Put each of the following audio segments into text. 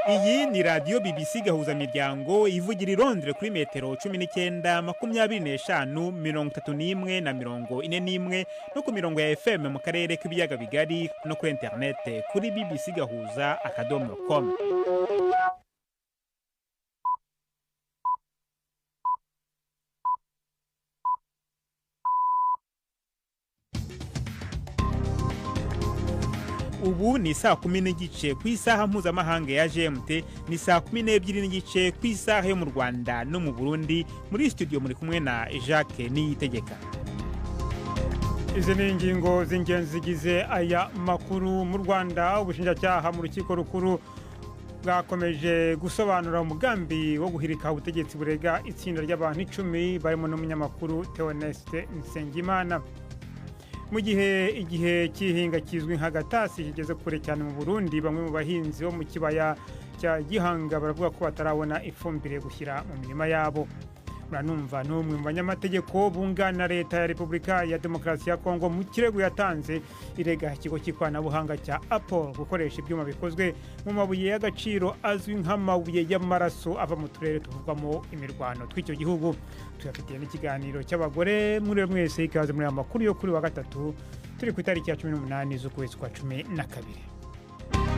Iyi ni radiyo BBC Gahuzamiryango ivugira i Londres kuri metero 19, 25, 31 na 41, no ku mirongo ya FM mu karere k'ibiyaga bigari, no kuri interinete kuri bbcgahuza.com. Ubu ni saa 10:30 ku isaha mpuzamahanga ya GMT, ni saa 12:30 ku isaha yo mu Rwanda no mu Burundi. Muri studio muri kumwe na Jacques Niyitegeka. Izi ni ingingo z'ingenzi zigize aya makuru. Mu Rwanda, ubushinjacyaha mu rukiko rukuru bwakomeje gusobanura umugambi wo guhirika ubutegetsi burega itsinda ry'abantu 10 barimo n'umunyamakuru Theoneste Nsengimana. Mu gihe igihe cy'ihinga kizwi nka gatasi kigeze kure cyane mu Burundi, bamwe mu bahinzi bo mu kibaya cya Gihanga baravuga ko batarabona ifumbire gushyira mu mirima yabo. Muranumva n'umwe mu banyamategeko bunganira Leta ya Repubulika ya Demokarasi ya Kongo mu kirego yatanze irega ikigo cy'ikoranabuhanga cya Apple gukoresha ibyuma bikozwe mu mabuye y'agaciro azwi nk'amabuye y'amaraso ava mu turere tuvugwamo imirwano tw'icyo gihugu. Tuyafitiye n'ikiganiro cy'abagore. Muri mwese ikaze muri aya makuru yo kuri wa gatatu, turi ku itariki ya 18 z'ukwezi kwa 12.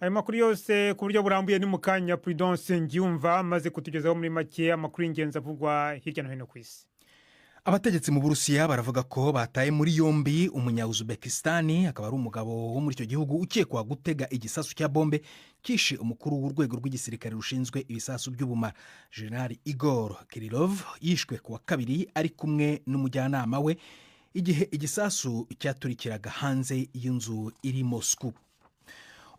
Ayo makuru yose ku buryo burambuye ni mu kanya. Prudence Ngiyumva amaze kutugezaho muri make amakuru y'ingenzi avugwa hirya no hino ku isi. Abategetsi mu Burusiya baravuga ko bataye muri yombi umunya-Uzbekistan, akaba ari umugabo wo muri icyo gihugu ukekwa gutega igisasu cya bombe kishe umukuru w'urwego rw'igisirikare rushinzwe ibisasu by'ubumara, General Igor Kirillov. Yishwe ku wa kabiri ari kumwe n'umujyanama we igihe igisasu cyaturikiraga hanze y'inzu iri Moscou.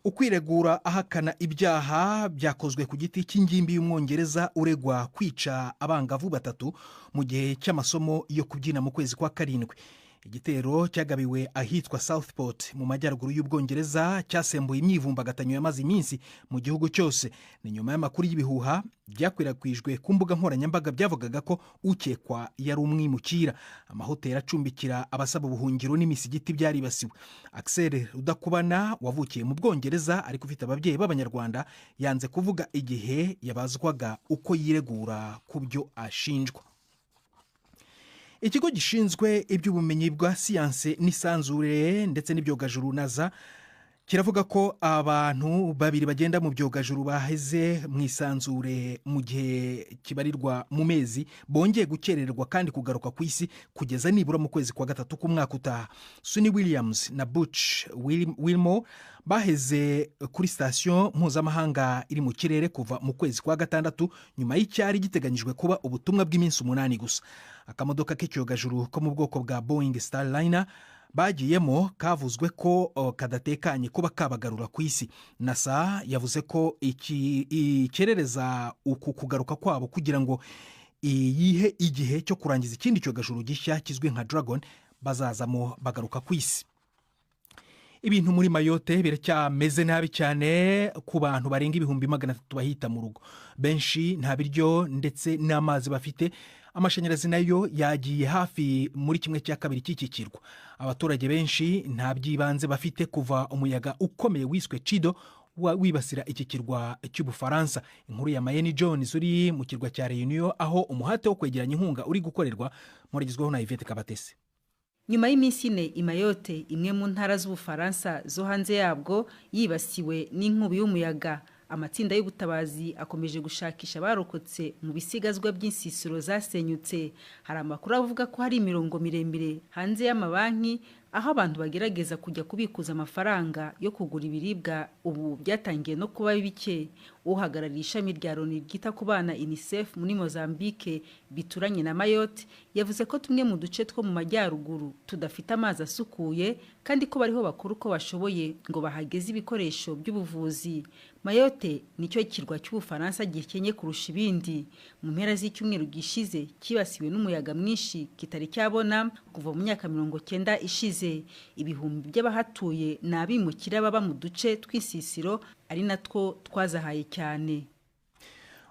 Ukwiregura ahakana ibyaha byakozwe ku giti cy'ingimbi y'Umwongereza uregwa kwica abangavu batatu mu gihe cy'amasomo yo kubyina mu kwezi kwa karindwi. Igitero cyagabiwe ahitwa Southport mu majyaruguru y'Ubwongereza cyasembuye imyivumbagatanyo yamaze iminsi mu gihugu cyose. Ni nyuma y'amakuru y'ibihuha byakwirakwijwe ku mbuga nkoranyambaga byavugaga ko ukekwa yari umwimukira. Amahoteli acumbikira abasaba ubuhungiro n'imisigiti byaribasiwe. Axel Rudakubana wavukiye mu Bwongereza ariko ufite ababyeyi b'Abanyarwanda yanze kuvuga igihe yabazwaga uko yiregura ku byo ashinjwa. Ikigo gishinzwe iby'ubumenyi bwa siyanse n'isanzure ndetse n'ibyogajuru, NASA, kiravuga ko abantu babiri bagenda mu byogajuru baheze mu isanzure mu gihe kibarirwa mu mezi bongeye gukererwa kandi kugaruka ku isi kugeza nibura mu kwezi kwa gatatu k'umwaka utaha. Suni Williams na Butch Wilmore baheze kuri sitasiyo mpuzamahanga iri mu kirere kuva mu kwezi kwa gatandatu, nyuma y'icyari giteganyijwe kuba ubutumwa bw'iminsi 8 gusa. Akamodoka k'icyogajuru ko mu bwoko bwa Boeing Starliner bagiyemo kavuzwe ko kadatekanye kuba kabagarura ku isi. NASA yavuze ko ikerereza uku kugaruka kwabo kugira ngo iyihe igihe cyo kurangiza ikindi cyogajuru gishya kizwi nka Dragon bazazamo bagaruka ku isi. Ibintu muri Mayotte biracyameze nabi cyane ku bantu barenga 300,000 bahita mu rugo. Benshi nta biryo ndetse n'amazi bafite. Amashanyarazi nayo yagiye hafi muri 1/2 cy'iki kirwa. Abaturage benshi nta by'ibanze bafite kuva umuyaga ukomeye wiswe Chido wibasira iki kirwa cy'Ubufaransa. Inkuru ya Mayeni Jones uri mu kirwa cya Reunion aho umuhate wo kwegeranya inkunga uri gukorerwa, muragezweho na Yvette Kabatesi. Nyuma y'iminsi 4 i Mayotte, imwe mu ntara z'Ubufaransa zo hanze yabwo, yibasiwe n'inkubi y'umuyaga, amatsinda y'ubutabazi akomeje gushakisha abarokotse mu bisigazwa by'insisiro zasenyutse. Hari amakuru avuga ko hari imirongo miremire hanze y'amabanki aho abantu bagerageza kujya kubikuza amafaranga yo kugura ibiribwa ubu byatangiye no kuba bike. Uhagarariye ishami rya Loni ryita ku bana UNICEF muri Mozambique bituranye na Mayotte yavuze ko tumwe mu duce two mu majyaruguru tudafite amazi asukuye kandi ko bariho bakora uko bashoboye ngo bahageze ibikoresho by'ubuvuzi. Mayotte nicyo kirwa cy'Ubufaransa gikenye kurusha ibindi. Mu mpera z'icyumweru gishize kibasiwe n'umuyaga mwinshi kitari cyabona kuva mu myaka 90 ishize. Ibihumbi by'abahatuye ni abimukira baba mu duce tw'insisiro ari natwo twazahaye cyane.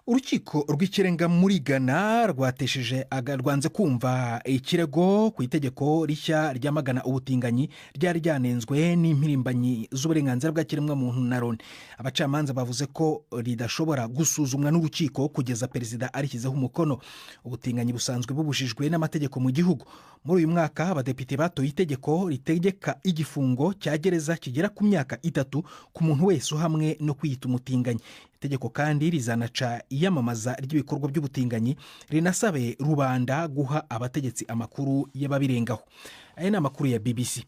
Urukiko rw'Ikirenga muri Ghana rwatesheje rwanze kumva ikirego ku itegeko rishya ryamagana ubutinganyi ryari ryanenzwe n'impirimbanyi z'uburenganzira bwa kiremwamuntu na Loni. Abacamanza bavuze ko ridashobora gusuzumwa n'urukiko kugeza perezida arishyizeho umukono. Ubutinganyi busanzwe bubujijwe n'amategeko mu gihugu. Muri uyu mwaka, abadepite batoye itegeko ritegeka igifungo cya gereza kigera ku myaka 3 ku muntu wese uhamwe no kwiyita umutinganyi. Itegeko kandi rizanaca iyamamaza ry'ibikorwa by'ubutinganyi, rinasabe rubanda guha abategetsi amakuru y'ababirengaho. Aya ni amakuru ya BBC.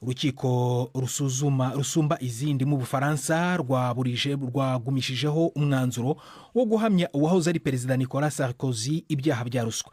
Urukiko rusuzuma rusumba izindi mu Bufaransa rwaburije, rwagumishijeho umwanzuro wo guhamya uwahoze ari perezida Nicolas Sarkozy ibyaha bya ruswa.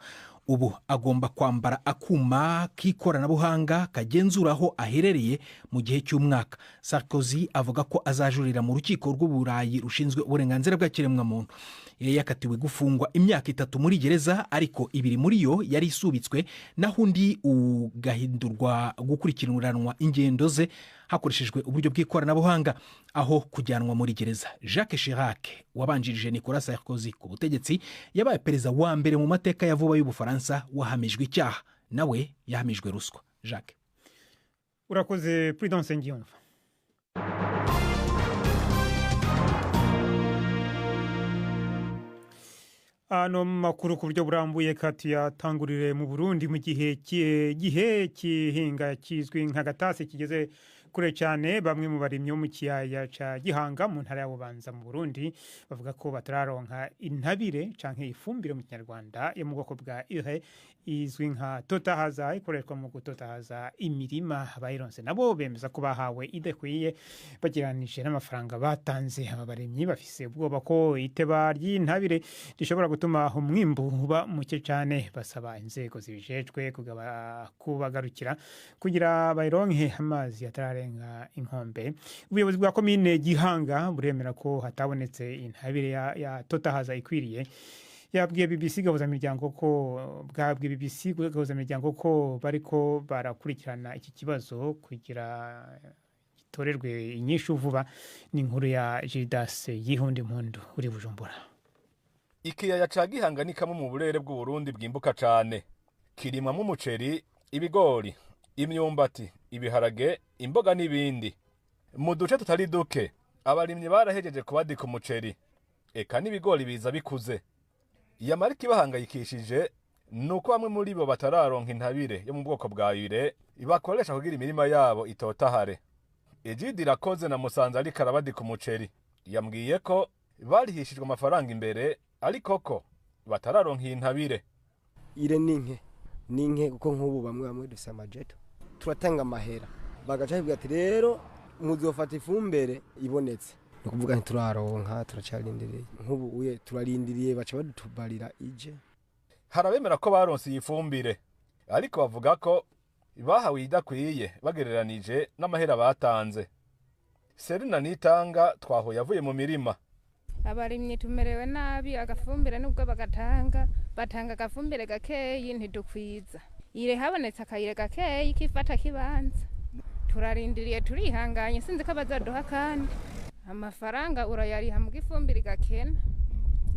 Ubu agomba kwambara akuma k'ikoranabuhanga kagenzura aho aherereye mu gihe cy'umwaka. Sarkozy avuga ko azajurira mu Rukiko rw'Uburayi rushinzwe uburenganzira bw'ikiremwamuntu. Yari yakatiwe gufungwa imyaka 3 muri gereza, ariko 2 muri yo yari isubitswe, naho undi ugahindurwa gukurikiranwa ingendo ze hakoreshejwe uburyo bw'ikoranabuhanga aho kujyanwa muri gereza. Jacques Chirac wabanjirije Nicolas Sarkozy ku butegetsi yabaye perezida wa mbere mu mateka ya vuba y'Ubufaransa wahamijwe icyaha, nawe yahamijwe ruswa. Jacques. Urakoze, Prudence Ngiyumva. Ano makuru ku buryo burambuye katuyatangurire mu Burundi, mu gihe gihe cy'ihinga kizwi nka gatasi kigeze kure cyane. Bamwe mu barimyi bo mu kiyaya ca Gihanga mu ntara ya Bubanza mu Burundi bavuga ko batararonka intabire canke ifumbire mu Kinyarwanda yo mu bwoko bwa urée izwi nka totahaza, ikoreshwa mu gutotahaza imirima. Abayironse nabo bemeza ko bahawe idakwiye bagereranije n'amafaranga batanze. Aba barimyi bafise ubwoba ko iteba ry'intabire rishobora gutuma umwimbu uba muke cyane. Basaba inzego zibijejwe kubagarukira kugira bayironke amazi atararenga inkombe. Ubuyobozi bwa komine Gihanga buremera ko hatabonetse intabire ya totahaza ikwiriye. Yabwiye BBC Gahuzamiryango ko bwabwiye BBC Gahuzamiryango ko bariko barakurikirana iki kibazo kugira gitorerwe inyishu vuba. Ni inkuru ya Gildas Yihundi Mpundu uri Bujumbura. Ikiyaya ca Gihanga ni kamwe mu burere bw'Uburundi bwimbuka cane. Kirimwamwo umuceri, ibigori, imyumbati, ibiharage, imboga n'ibindi. Mu duce tutari duke, abarimyi barahejeje kubadika umuceri, eka n'ibigori biza bikuze. Yamara ikibahangayikishije ni uko bamwe muri bo batararonka intabire yo mu bwoko bwa urée bakoresha kugira imirima yabo itotahare. Egide Irakoze na Musanze ariko arabadika umuceri. Yambwiye ko barihishijwe amafaranga imbere, ariko ko batararonka iyi ntabire. Urée ni nke, ni nke, kuko nk'ubu bamwe bamwe dufise amajeto, turatanga amahera, bagaca bivuga ati: "Rero muzofata ifumbire ibonetse." Ni ukuvuga ntituraronka, turacarindiriye. Nk'ubu uye turarindiriye, baca badutubarira ije. Hari abemera ko baronse iyi fumbire, ariko bavuga ko bahawe idakwiye bagereranije n'amahera batanze. Serina Nitanga twahuye avuye mu mirima. Abarimyi tumerewe nabi. Agafumbire nubwo bagatanga, batanga agafumbire gakeyi, ntidukwiza. Ire habonetse akayire gakeyi kifata kibanza. Turarindiriye, turihanganye, sinzi ko bazaduha. Kandi amafaranga urayariha mu ifumbire gakena.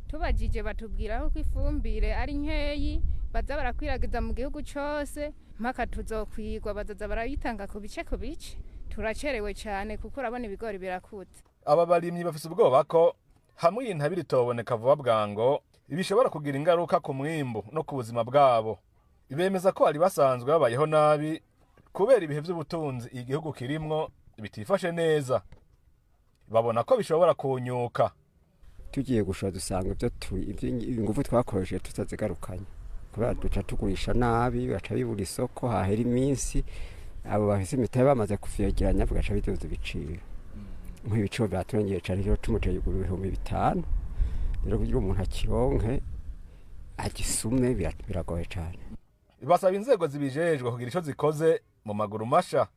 Tubajije batubwira ko ifumbire ari nkeyi, baza barakwiragiza mu gihugu cose mpaka tuzokwigwa, bazaza barayitanga ku bice ku bice. Turacerewe cyane kuko urabona ibigori birakutse. Aba barimyi bafise ubwoba ko hamwe iyi ntabire itoboneka vuba bwango bishobora kugira ingaruka ku mwimbu no ku buzima bwabo. Bemeza ko bari basanzwe babayeho nabi kubera ibihe vy'ubutunzi igihugu kirimwo bitifashe neza. Babona ko bishobora kunyuka. Tugiye gushora dusanga ibyo ingufu twakoresheje tutazigarukanye, kubera duca tugurisha nabi, baca bibura isoko. Hahera iminsi abo bafise imitahe bamaze kuvyegeranya, bagaca biduza ibiciro. Nk'ibiciro byaturengeye cane, ikiro c'umuceri ugura 5000. Rero kugira umuntu akironke agisume biragoye cane. Basaba inzego zibijejwe kugira ico zikoze mu maguru masha.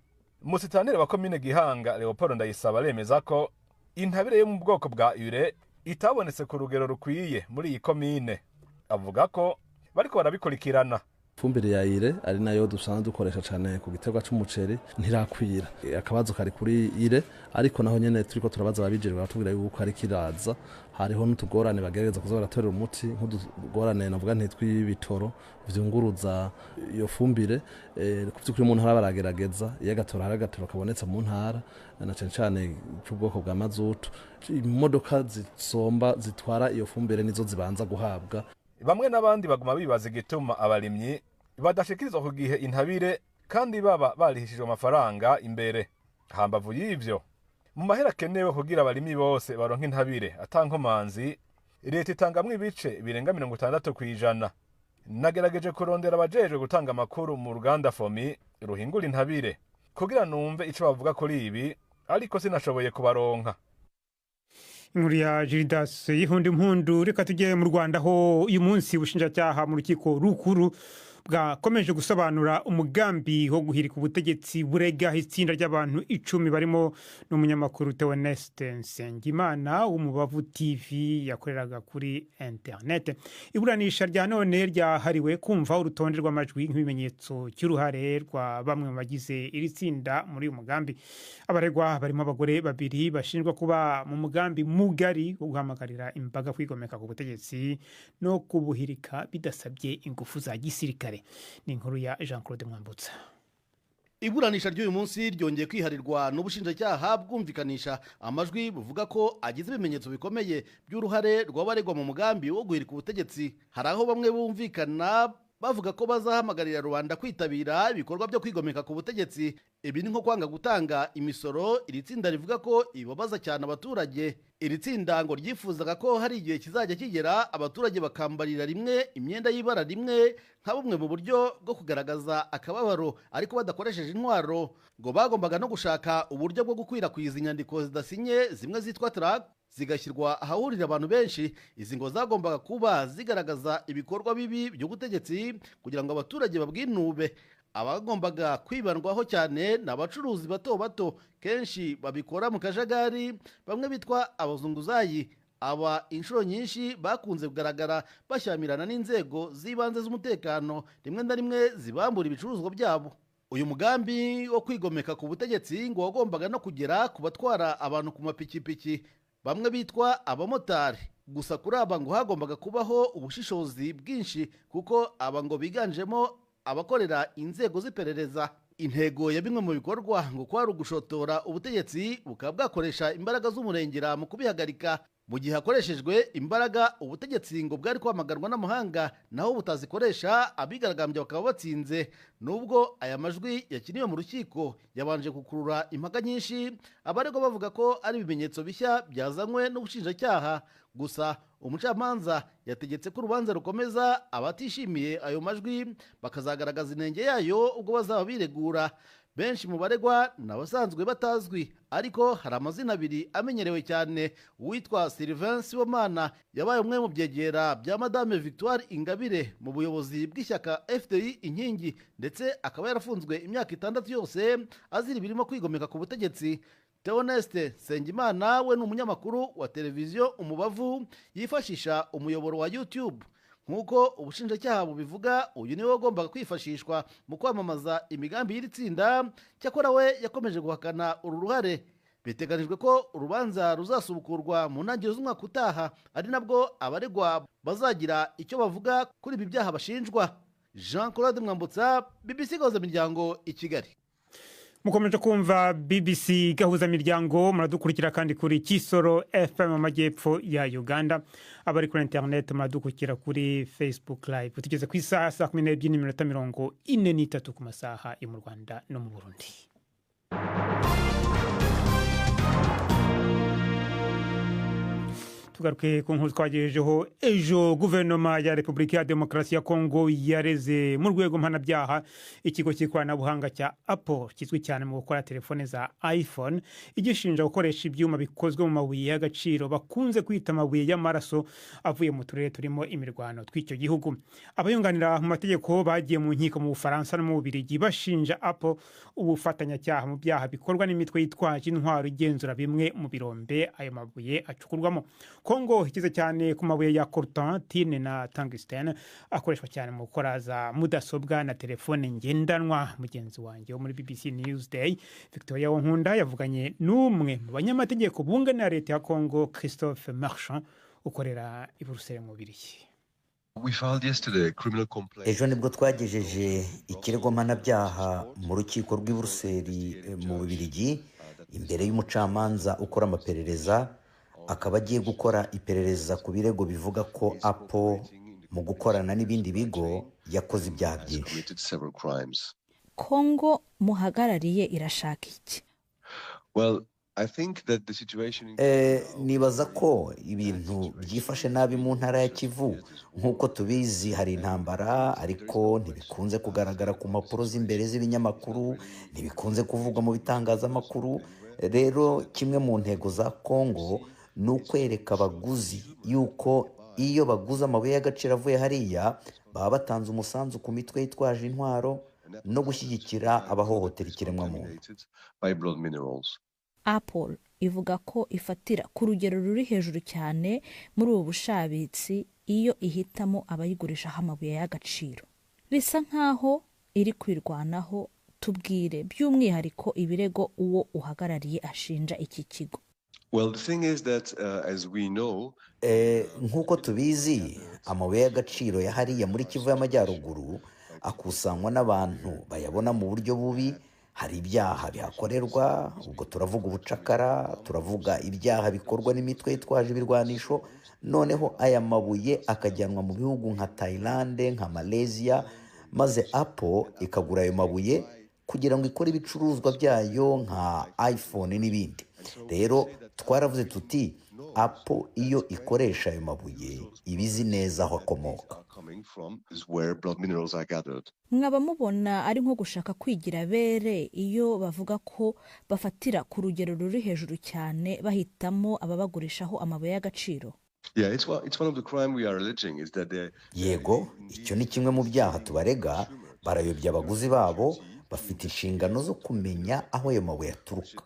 Musitanire wa komine Gihanga, Leopold Ndayisaba, aremeza ko intabire yo mu bwoko bwa urée itabonetse ku rugero rukwiye muri iyi komine. Avuga ko bariko barabikurikirana. Ifumbire ya urée ari nayo dusanzwe dukoresha cyane ku giterwa c'umuceri ntirakwira. Akabazo kari kuri urée, ariko naho nyene turiko turabaza ababijejwe, baratubwira yuko ari kiraza. Hariho n'utugorane bagerageza kuza baratorera umuti, nk'utugorane navuga ntitw'ibitoro vyunguruza iyo fumbire. Ku vy'ukuri mu ntara baragerageza, iyo agatora hari agatoro kabonetse mu ntara, na cane cane c'ubwoko bwa mazutu, imodoka zisomba zitwara iyo fumbire nizo zibanza guhabwa. Bamwe n'abandi baguma bibaza igituma abarimyi badashikirizwa ku gihe intabire kandi baba barihishijwe amafaranga imbere. Hambavu y'ivyo, mu mahera akenewe kugira abarimyi bose baronke intabire atankomanzi, leta itangamwo ibice birenga 60%. Nagerageje kurondera abajejwe gutanga amakuru mu ruganda FOMI ruhingura intabire kugira numve ico bavuga kuri ibi, ariko sinashoboye kubaronka. Inkuru ya Gildas Yihunda Impundu. Reka tujye mu Rwanda, aho uyu munsi ubushinjacyaha mu rukiko rukuru bwakomeje gusobanura umugambi wo guhirika ubutegetsi burega itsinda ry'abantu 10 barimo n'umunyamakuru Theoneste Nsengimana w'Umubavu TV yakoreraga kuri interinete. Iburanisha rya none ryahariwe kumva urutonde rw'amajwi nk'ibimenyetso cy'uruhare rwa bamwe mu bagize iri tsinda muri uyu mugambi. Abaregwa barimo abagore babiri bashinjwa kuba mu mugambi mugari wo guhamagarira imbaga kwigomeka ku butegetsi no kubuhirika bidasabye ingufu za gisirikare. Ni inkuru ya Jean Claude Mwambutsa. Iburanisha ry'uyu munsi ryongeye kwiharirwa n'ubushinjacyaha, bwumvikanisha amajwi buvuga ko agize ibimenyetso bikomeye by'uruhare rw'abaregwa mu mugambi wo guhirika ubutegetsi. Hari aho bamwe bumvikana bavuga ko bazahamagarira rubanda kwitabira ibikorwa byo kwigomeka ku butegetsi. Ibi ni nko kwanga gutanga imisoro iri tsinda rivuga ko ibabaza cyane abaturage. Iri tsinda ngo ryifuzaga ko hari igihe kizajya kigera abaturage bakambarira rimwe imyenda y'ibara rimwe, nka bumwe mu buryo bwo kugaragaza akababaro, ariko badakoresheje intwaro. Ngo bagombaga no gushaka uburyo bwo gukwirakwiza inyandiko zidasinye, zimwe zitwa tract, zigashyirwa ahahurira abantu benshi. Izi ngo zagombaga kuba zigaragaza ibikorwa bibi by'ubutegetsi kugira ngo abaturage babwinube. Abagombaga kwibandwaho cyane ni abacuruzi bato bato, kenshi babikora mu kajagari, bamwe bitwa abazunguzayi. Aba inshuro nyinshi bakunze kugaragara bashyamirana n'inzego z'ibanze z'umutekano, rimwe na rimwe zibambura ibicuruzwa byabo. Uyu mugambi wo kwigomeka ku butegetsi ngo wagombaga no kugera ku batwara abantu ku mapikipiki, bamwe bitwa abamotari. Gusa kuri aba ngo hagombaga kubaho ubushishozi bwinshi, kuko aba ngo biganjemo abakorera inzego z'iperereza. Intego ya bimwe mu bikorwa ngo kwari ugushotora ubutegetsi bukaba bwakoresha imbaraga z'umurengera mu kubihagarika. Mu gihe hakoreshejwe imbaraga, ubutegetsi ngo bwari kwamaganwa n'amahanga, naho butazikoresha abigaragambya bakaba batsinze. Nubwo aya majwi yakiniwe mu rukiko yabanje gukurura impaka nyinshi, abaregwa bavuga ko ari ibimenyetso bishya byazanywe n'ubushinjacyaha. Gusa umucamanza yategetse ko urubanza rukomeza, abatishimiye ayo majwi bakazagaragaza inenge yayo ubwo bazaba biregura. Benshi mu baregwa ni abasanzwe batazwi, ariko hari amazina abiri amenyerewe cyane. Uwitwa Sylvain Sibomana yabaye umwe mu byegera bya Madame Victoire Ingabire mu buyobozi bw'ishyaka FDI Inkingi, ndetse akaba yarafunzwe imyaka 6 yose azira ibirimo kwigomeka ku butegetsi. Theoneste Nsengimana we ni umunyamakuru wa televiziyo Umubavu yifashisha umuyoboro wa YouTube. Nk'uko ubushinjacyaha bubivuga, uyu niwe wagombaga kwifashishwa mu kwamamaza imigambi y'iri tsinda, cyakora we yakomeje guhakana uru ruhare. Biteganijwe ko urubanza ruzasubukurwa mu ntangiriro z'umwaka utaha, ari nabwo abaregwa bazagira icyo bavuga kuri ibi byaha bashinjwa. Jean Claude Mwambutsa, BBC Gahuza Miryango i Kigali. Mukomeje kumva BBC Gahuza Miryango. Muradukurikira kandi kuri Kisoro FM mu majyepfo ya Uganda. Abari kuri internet muradukurikira kuri Facebook Live. Tugeze ku isaha 12:43 ku masaha yo mu Rwanda no mu Burundi. Tugaruke ku nkuru twagejejeho ejo. Guverinoma ya Repubulika ya Demokarasi ya Kongo yareze mu rwego mpanabyaha ikigo cy'ikoranabuhanga cya Apple kizwi cyane mu gukora telefone za iPhone, igishinja gukoresha ibyuma bikozwe mu mabuye y'agaciro bakunze kwita amabuye y'amaraso avuye mu turere turimo imirwano tw'icyo gihugu. Abayunganira mu mategeko bagiye mu nkiko mu Bufaransa no mu Bubiligi bashinja Apple ubufatanyacyaha mu byaha bikorwa n'imitwe yitwaje intwaro igenzura bimwe mu birombe ayo mabuye acukurwamo. Kongo ikize cyane ku mabuye ya coltan, tine na tungsten akoreshwa cyane mu gukora za mudasobwa na telefone ngendanwa. Mugenzi wanjye wo muri BBC Newsday, Victoria Wonkunda, yavuganye n'umwe mu banyamategeko bunganira leta ya Kongo, Christophe Marchand, ukorera i Buruseli mu Bubiligi. Ejo nibwo twagejeje ikirego mpanabyaha mu rukiko rw'i Buruseli mu Bubiligi, imbere y'umucamanza ukora amaperereza, akaba agiye gukora iperereza ku birego bivuga ko Apple mu gukorana n'ibindi bigo yakoze ibyaha byinshi. Kongo muhagarariye irashaka iki? Nibaza ko ibintu byifashe nabi mu ntara ya Kivu. Nk'uko tubizi, hari intambara, ariko ntibikunze kugaragara ku mpapuro z'imbere z'ibinyamakuru, ntibikunze kuvugwa mu bitangazamakuru. Rero kimwe mu ntego za Kongo ni ukwereka abaguzi yuko iyo baguze amabuye y'agaciro avuye hariya, baba batanze umusanzu ku mitwe yitwaje intwaro no gushyigikira abahohotera ikiremwamuntu. Apple ivuga ko ifatira ku rugero ruri hejuru cyane muri ubu bushabitsi iyo ihitamo abayigurishaho amabuye y'agaciro. Bisa nk'aho iri kwirwanaho. Tubwire by'umwihariko ibirego uwo uhagarariye ashinja iki kigo. Nk'uko tubizi, amabuye y'agaciro ya hariya muri Kivu y'Amajyaruguru akusanywa n'abantu bayabona mu buryo bubi. Hari ibyaha bihakorerwa, ubwo turavuga ubucakara, turavuga ibyaha bikorwa n'imitwe yitwaje ibirwanisho. Noneho aya mabuye akajyanwa mu bihugu nka Thailand, nka Malaysia, maze Apple ikagura ayo mabuye kugira ngo ikore ibicuruzwa byayo nka iPhone n'ibindi. Rero twaravuze tuti Apple iyo ikoresha ayo mabuye iba izi neza aho akomoka. Mwaba mubona ari nko gushaka kwigira bere iyo bavuga ko bafatira ku rugero ruri hejuru cyane bahitamo ababagurishaho amabuye y'agaciro? Yego, icyo ni kimwe mu byaha tubarega. Barayobya abaguzi babo. Bafite inshingano zo kumenya aho ayo mabuye aturuka,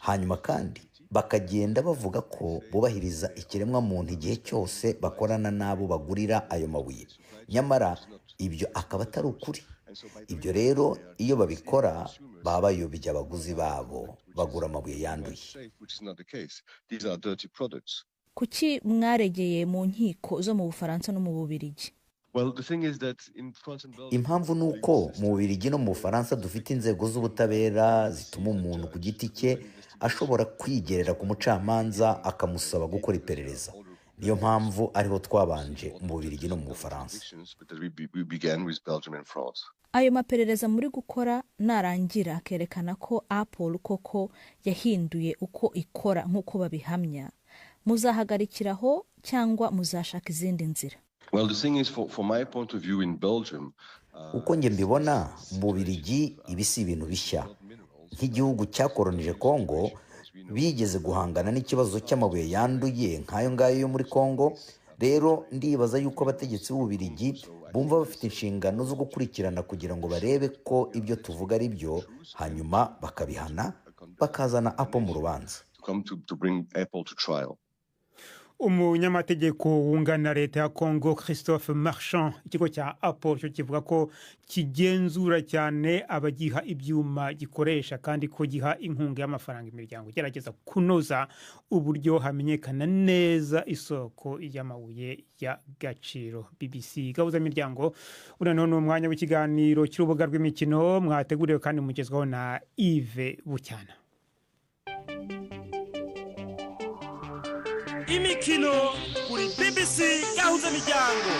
hanyuma kandi bakagenda bavuga ko bubahiriza ikiremwamuntu igihe cyose bakorana n'abo bagurira ayo mabuye, nyamara ibyo akaba atari ukuri. Ibyo rero iyo babikora baba bayobya abaguzi babo bagura amabuye yanduye. Kuki mwaregeye mu nkiko zo mu Bufaransa no mu Bubiligi? Impamvu ni uko mu Bubiligi no mu Bufaransa dufite inzego z'ubutabera zituma umuntu ku giti cye ashobora kwigerera ku mucamanza akamusaba gukora iperereza. Niyo mpamvu ariho twabanje, mu Bubiligi no mu Bufaransa. Ayo maperereza muri gukora narangira akerekana ko Apple koko yahinduye uko ikora nk'uko babihamya, muzahagarikiraho cyangwa muzashaka izindi nzira? Uko njye mbibona, mu Bubiligi ibi si ibintu bishya. Nk'igihugu cyakoronije Kongo, bigeze guhangana n'ikibazo cy'amabuye yanduye nk'ayo ngayo yo muri Kongo. Rero ndibaza yuko abategetsi b'Ububiligi bumva bafite inshingano zo gukurikirana kugira ngo barebe ko ibyo tuvuga ari byo, hanyuma bakabihana, bakazana Apple mu rubanza. Umunyamategeko wunganira leta ya Congo, Christophe Marchand. Ikigo cya Apple cyo kivuga ko kigenzura cyane abagiha ibyuma gikoresha, kandi ko giha inkunga y'amafaranga imiryango igerageza kunoza uburyo hamenyekana neza isoko y'amabuye y'agaciro. BBC Gahuza Miryango, noneho ni umwanya w'ikiganiro cy'urubuga rw'imikino mwateguriwe kandi mugezwaho na Yves Bucyana. Imikino kuri BBC Gahuza Miryango.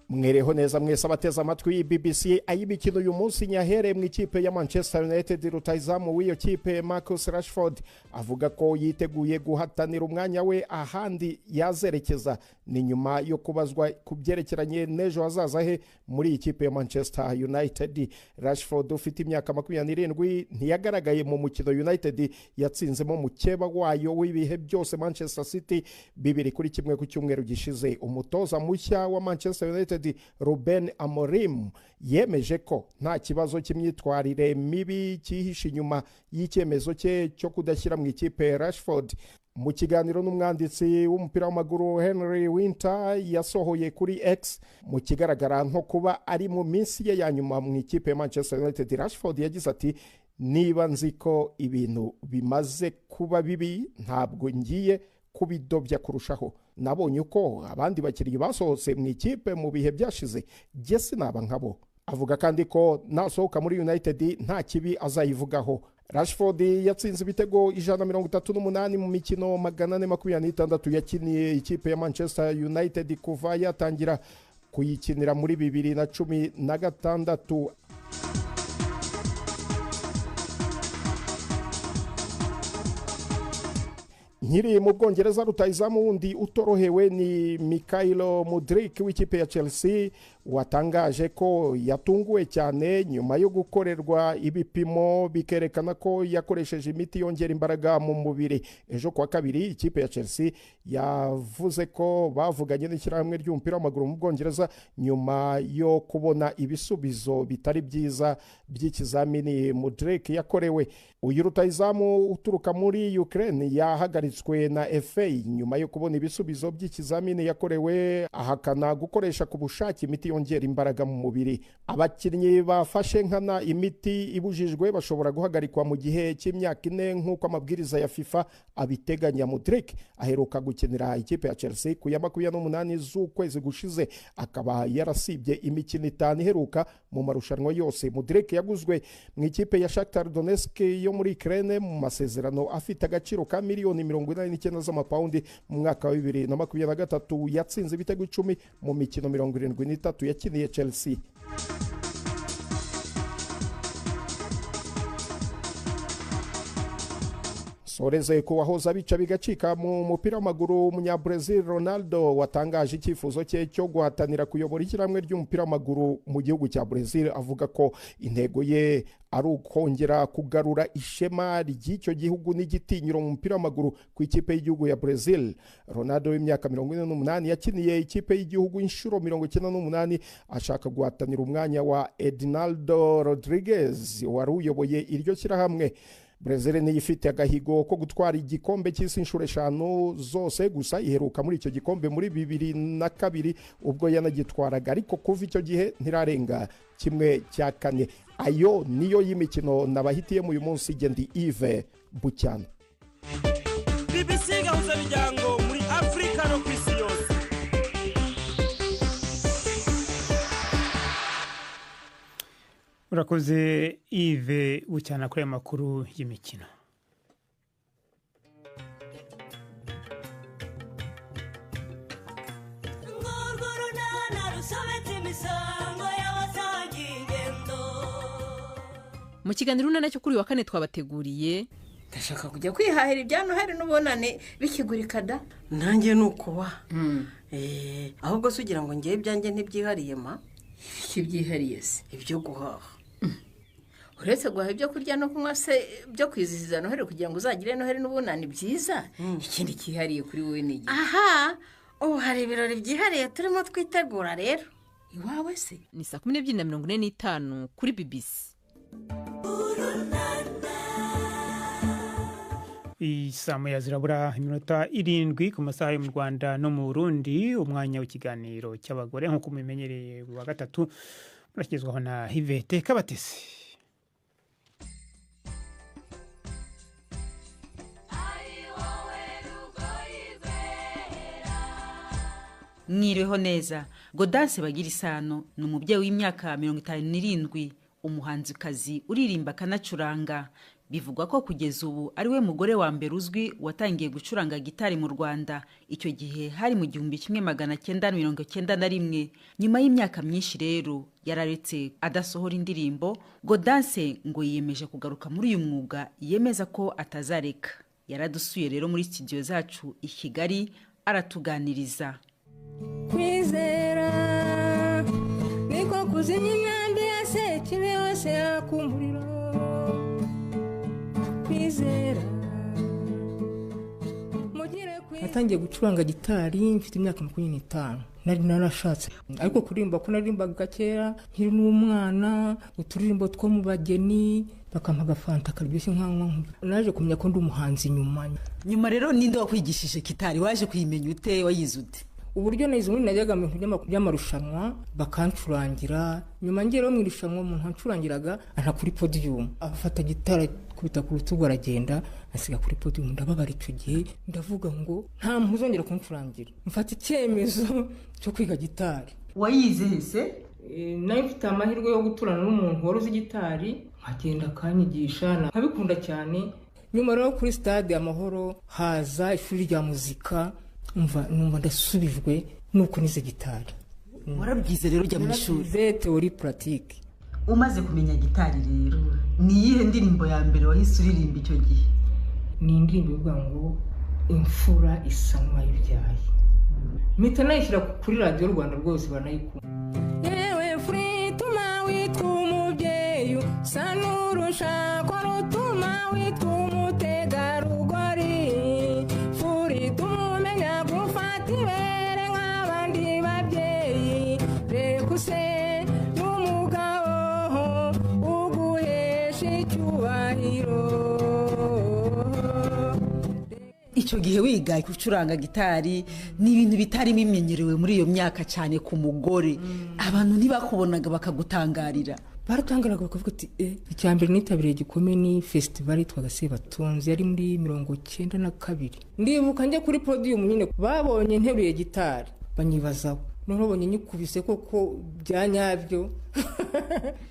Mwereho neza mwese abateze amatwi BBC. Ay'imikino uyu munsi nyahere mu ikipe ya Manchester United. Rutahizamu w'iyo kipe Marcus Rashford avuga ko yiteguye guhatanira umwanya we ahandi yazerekeza. Ni nyuma yo kubazwa ku byerekeranye n'ejo hazaza he muri iyi kipe ya Manchester United. Rashford ufite imyaka 27 ntiyagaragaye mu mukino United yatsinzemo mukeba wayo w'ibihe byose Manchester City 2-1 ku cyumweru gishize. Umutoza mushya wa Manchester United United Ruben Amorim yemeje ko nta kibazo cy'imyitwarire mibi cyihishe inyuma y'icyemezo cye cyo kudashyira mu ikipe Rashford. Mu kiganiro n'umwanditsi w'umupira w'amaguru Henry Winter yasohoye kuri X, mu kigaragara nko kuba ari mu minsi ye ya nyuma mu ikipe ya Manchester United, Rashford yagize ati: "Niba nzi ko ibintu bimaze kuba bibi, ntabwo ngiye kubidobya kurushaho. Nabonye uko abandi bakinnyi basohotse mu ikipe mu bihe byashize, jye sinaba nkabo." Avuga kandi ko nasohoka muri United nta kibi azayivugaho. Rashford yatsinze ibitego 138 mu mikino 426 yakiniye ikipe ya Manchester United kuva yatangira kuyikinira muri 2016. Nkiri mu Bwongereza, rutahizamu wundi utorohewe ni Mikhailo Mudrik w'ikipe ya Chelsea, watangaje ko yatunguwe cyane nyuma yo gukorerwa ibipimo bikerekana ko yakoresheje imiti yongera imbaraga mu mubiri. Ejo kuwa kabiri ikipe ya Chelsea yavuze ko bavuganye n'ishyirahamwe ry'umupira w'amaguru mu Bwongereza nyuma yo kubona ibisubizo bitari byiza by'ikizamini Mudrik yakorewe. Uyu rutahizamu uturuka muri Ukraine yahagaritswe na FA nyuma yo kubona ibisubizo by'ikizamini yakorewe, ahakana gukoresha ku bushake imiti yongera imbaraga mu mubiri. Abakinnyi bafashe nkana imiti ibujijwe bashobora guhagarikwa mu gihe cy'imyaka 4 nk'uko amabwiriza ya FIFA abiteganya. Mudrik aheruka gukinira ikipe ya Chelsea ku ya 28 z'ukwezi gushize, akaba yarasibye imikino 5 iheruka mu marushanwa yose. Mudrik yaguzwe mu ikipe ya Shakhtar Donetsk yo muri Ukraine mu masezerano afite agaciro ka miliyoni 89 z'amapawundi mu mwaka wa 2023. Yatsinze ibitego 10 mu mikino 73 yakiniye Chelsea. Soreze ko wahoze abica bigacika mu mupira w'amaguru umunya-Brazil Ronaldo watangaje icyifuzo cye cyo guhatanira kuyobora ishyirahamwe ry'umupira w'amaguru mu gihugu cya Brazil, avuga ko intego ye ari ukongera kugarura ishema ry'icyo gihugu n'igitinyiro mu mupira w'amaguru ku ikipe y'igihugu ya Brazil. Ronaldo w'imyaka 48 yakiniye ikipe y'igihugu inshuro 98, ashaka guhatanira umwanya wa Edinaldo Rodriguez wari uyoboye iryo shyirahamwe. Brazil niyo ifite agahigo ko gutwara igikombe cy'isi inshuro 5 zose, gusa iheruka muri icyo gikombe muri 2002 ubwo yanagitwaraga, ariko kuva icyo gihe ntirarenga 1/4. Ayo niyo y'imikino nabahitiyemo uyu munsi. Gendi Yves Bucyana. BBC Gahuza Miryango muri Afrika no ku isi yose. Urakoze Yves Bucyana kuri aya makuru y'imikino. Mu kiganiro urunana cyo kuri wa kane twabateguriye: Ndashaka kujya kwihahira ibya Noheli n'ubonane bikigurika da. Nanjye ni ukuba ahubwo se ugira ngo ngewe ibyanjye ntibyihariye ma? Ibiki byihariye se? Ibyo guhaha. Uretse guhaha ibyo kurya no kunywa se byo kwizihiza Noheli kugira ngo uzagire Noheli n'ubunani byiza, ikindi cyihariye kuri wowe ni iki? Aha, ubu hari ibirori byihariye turimo twitegura rero. Iwawe se? Ni saa 12:45 kuri BBC. Saa moya zirabura iminota 7 ku masaha yo mu Rwanda no mu Burundi, umwanya w'ikiganiro cy'abagore nk'uko mubimenyereye wa gatatu murashyizwaho na Yvette Kabatesi. Mwiriweho neza. Gaudence Bagirisano ni umubyeyi w'imyaka 57, umuhanzikazi uririmba akanacuranga. Bivugwa ko kugeza ubu ari we mugore wa mbere uzwi watangiye gucuranga gitari mu Rwanda. Icyo gihe hari mu 1991. Nyuma y'imyaka myinshi rero yararetse adasohora indirimbo, Gaudence ngo yiyemeje kugaruka muri uyu mwuga yemeza ko atazareka. Yaradusuye rero muri studio zacu i Kigali aratuganiriza. Kwizera niko kuzimya imyambi ya sekibi yose yaka umuriro. Natangiye gucuranga gitari mfite imyaka 25. Nari narashatse ariko kuririmba ko naririmbaga kera nkiri n'umwana, uturirimbo two mu bageni bakampa agafanta karyoshye nkanywa. Naje kumenya ko ndi umuhanzi nyuma. Nyuma rero ninde wakwigishije gitari? Waje kuyimenya ute? Wayize ute? Uburyo nayize, ubundi najyaga mu bintu by'amarushanwa bakancurangira. Nyuma ngeraho mu irushanwa umuntu ancurangiraga anta kuri podiyumu, afata gitari kubita ku rutugu aragenda asiga kuri podiyumu. Ndababara icyo gihe, ndavuga ngo nta muntu uzongera kuncurangira. Mfata icyemezo cyo kwiga gitari. Wayize se? Nari mfite amahirwe yo guturana n'umuntu wari uzi gitari, nkagenda akanyigisha, nkabikunda cyane. Nyuma rero kuri stade Amahoro haza ishuri rya muzika, numva ndasubijwe nuko nize gitari. Warabyize rero ujya mu ishuri? Narabize théorie pratique. Umaze kumenya gitari rero, ni iyihe ndirimbo ya mbere wahise uririmba icyo gihe? Ni indirimbo ivuga ngo imfura isa n'uwayibyaye. Mpita nayishyira kuri Radiyo Rwanda rwose baranayikunda. Yewe furi ituma witwa umubyeyi, usa n'urushako rutuma witwa umutegarugori. Furi ituma umenya gufata ibere nk'abandi babyeyi. Reka use n'umugabo uguhesha icyubahiro. Icyo gihe wiga gucuranga gitari ni ibintu bitari bimenyerewe muri iyo myaka cyane ku mugore. Abantu ntibakubonaga bakagutangarira? Baratangaraga bakavuga ati icya mbere nitabiriye gikomeye ni festival yitwaga Sebatunzi, yari muri 92. Ndibuka njya kuri podiyumu nyine, babonye nteruye gitari banyibazaho, noneho babonye nyikubise koko bya nyabyo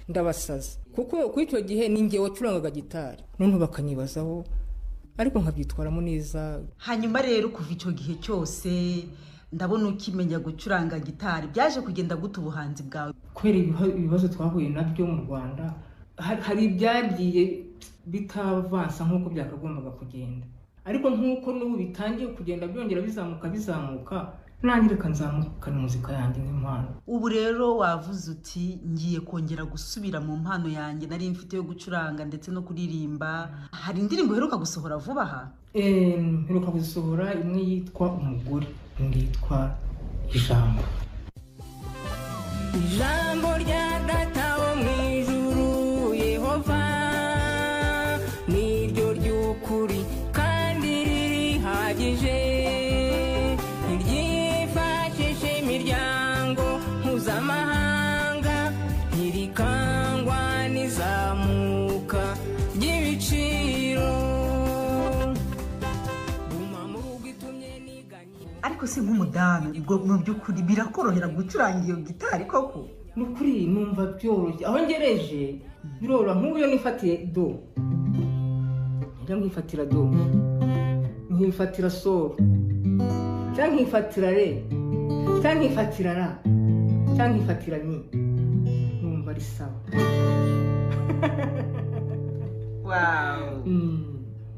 ndabasaza, kuko kuri icyo gihe ni njye wacurangaga gitari, noneho bakanyibazaho ariko nkabyitwaramo neza. Hanyuma rero kuva icyo gihe cyose ndabona ukimenya gucuranga gitari, byaje kugenda gute ubuhanzi bwawe? Kubera ibibazo twahuye nabyo mu Rwanda, hari ibyagiye bitavansa nk'uko byakagombaga kugenda, ariko nk'uko n'ubu bitangiye kugenda byongera bizamuka, nanjye reka nzamukana muzika yanjye nk'impano. Ubu rero wavuze uti ngiye kongera gusubira mu mpano yanjye nari mfite yo gucuranga ndetse no kuririmba. Hari indirimbo uheruka gusohora vuba aha? Mperuka gusohora imwe yitwa Umugore, indi yitwa Ijambo. Ijambo rya data wo mu ijuru Yehova niryo ry'ukuri kandi ririhagije, ntiryifashishe imiryango mpuzamahanga, ntirikangwa n'izamuka ry'ibiciro. Ariko se nk'umudamu mu by'ukuri birakorohera gucuranga iyo gitari koko? Ni ukuri numva byoroshye, aho ngereje biroroha. Nk'ubu iyo nifatiye do, njya nkifatira do, nkifatira sol, cyangwa nkifatira re, cyangwa nkifatira ra, cyangwa nkifatira mi, numva ari sawa.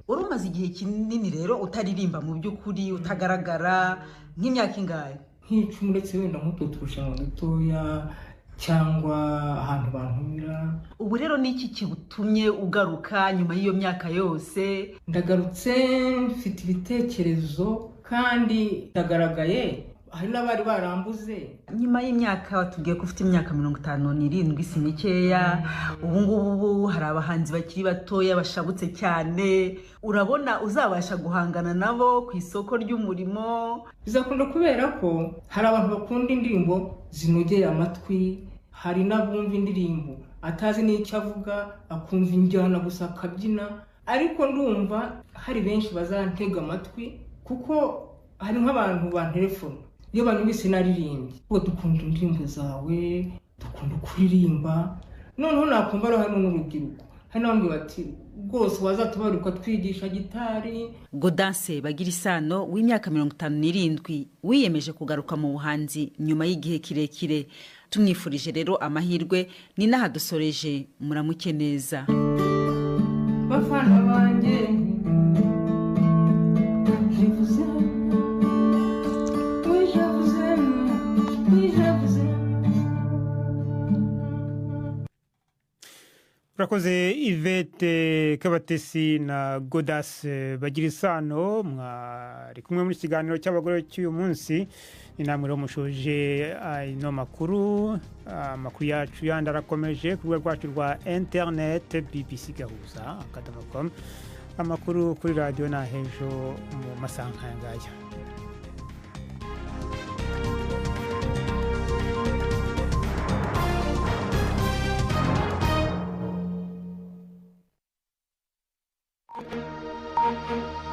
Wari umaze igihe kinini rero utaririmba mu by'ukuri, utagaragara, nk'imyaka ingahe? Nk'icumi, uretse wenda nk'utwo turushanwa dutoya cyangwa ahantu bantumira. Ubu rero ni iki kigutumye ugaruka nyuma y'iyo myaka yose? Ndagarutse mfite ibitekerezo kandi ndagaragaye, hari n'abari barambuze. Nyuma y'imyaka watubwiye ko ufite imyaka 57, si mikeya. Ubu ngubu hari abahanzi bakiri batoya bashabutse cyane, urabona uzabasha guhangana nabo ku isoko ry'umurimo? Bizakunda kubera ko hari abantu bakunda indirimbo zinogeye amatwi, hari n'abumva indirimbo atazi n'icyo avuga, akumva injyana gusa akabyina. Ariko ndumva hari benshi bazantega amatwi, kuko hari nk'abantu bantelefona iyo banyumvise naririmbye, ngo dukunda indirimbo zawe, dukunda kuririmba. Noneho nakumva rero harimo n'urubyiruko, hari n'abambwira bati rwose wazatubaruka twigisha gitari. Gaudence Bagirisano w'imyaka 57 wiyemeje kugaruka mu buhanzi nyuma y'igihe kirekire, tumwifurije rero amahirwe. Ni n'aha dusoreje, muramuke neza. Bafana banjye, je vous aime, oui je vous aime, oui je vous aime. Urakoze. Murakoze Yvette Kabatesi na Godas bagira isano, mwari kumwe muri kiganiro cy'abagore cy'uyu munsi. Ni namwe rero mushoje ino makuru. Amakuru yacu yandi arakomeje ku rubuga rwacu rwa interineti bbcgahuza.com. Amakuru kuri radiyo ni ahejo mu masaha nk'aya ngaya. Thank you.